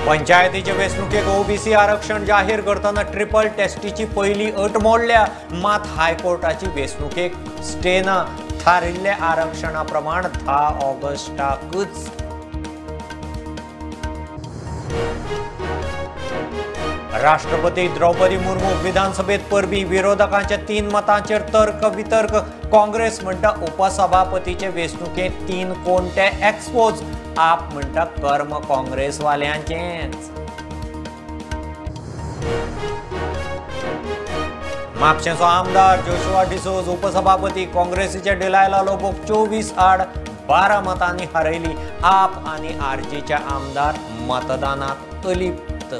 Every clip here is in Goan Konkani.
पंचायतीचे वेंचणुकेक ओबीसी आरक्षण जाहीर करतना ट्रिपल टेस्टीची पयली अट मोडल्या, मात हायकोर्टाची वेंचणुकेक स्टे ना. थारिल्ल्या आरक्षणा प्रमाण 10 ऑगस्टाकच. राष्ट्रपती द्रौपदी मुर्मू विधानसभेत परबी, विरोधकांच्या 3 मतांचेर तर्क वितर्क. काँग्रेस म्हणटा उपसभापतीचे वेंचणुकेंत 3 कोणते एक्सपोज, आप म्हणटा कर्म काँग्रेसवाल्यांचेंच. म्हापशेंचो आमदार जोशुआ डिसोज उपसभापती काँग्रेसीच्या डिलायला लोबोक 24-12 मतांनी हरयली. आप आनी आरजीच्या आमदार मतदानात अलिप्त.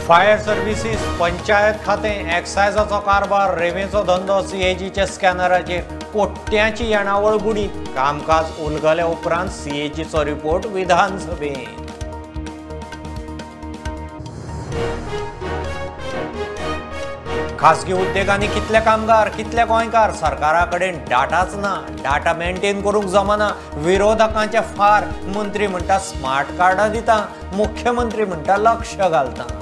फायर सर्व्हिसीस, पंचायत खातें, एक्सायजाचो कारभार, रेवेचो धंदो, सीएजीच्या स्कॅनराचेर कोट्यांची येणावळ बुडी. कामकाज उलगल्या उपरांत सीएजीचो रिपोर्ट विधानसभेत. खासगी उद्देगांनी कितले कामगार, कितले गोंयकार, सरकारा कडेन डाटाच ना, डाटा मेंटेन करूंक जमना. विरोधकांचे फार, मंत्री म्हणटा स्मार्ट कार्डां दिता, मुख्यमंत्री म्हणटा लक्ष घालता.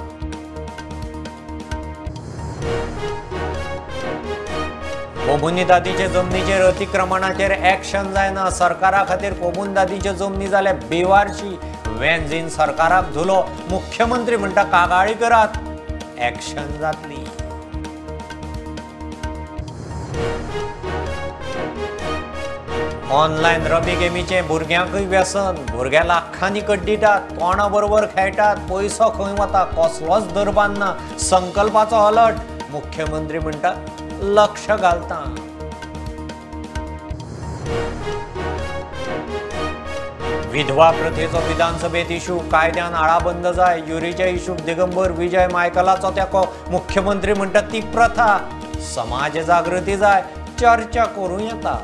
कोमुनिदादीचे जमनीचेर अतिक्रमणाचेर एक्शन जायना. सरकारा खातीर कोमुनिदादीच्यो जमनी जाल्या बेवारशी. वेंझीन सरकाराक धुलो, मुख्यमंत्री म्हणटा कागाळी करात, एक्शन जातली. ऑनलायन रमी गेमीचें भुरग्यांकूय व्यसन. भुरगे लाखांनी कड्डिटात, कोणा बरोबर खेळटात, पयसो खंय वता कसलोच दरबान ना. संकल्पाचो अलर्ट, मुख्यमंत्री म्हणटा लक्ष घालता. विधवा प्रथेचो विधानसभेत इशू, कायद्यान आळाबंद जाय. युरीच्या इशूक दिगंबर विजय मायकलाचो तेंको. मुख्यमंत्री म्हणटा ती प्रथा, समाज जागृती जाय, चर्चा करूं येता.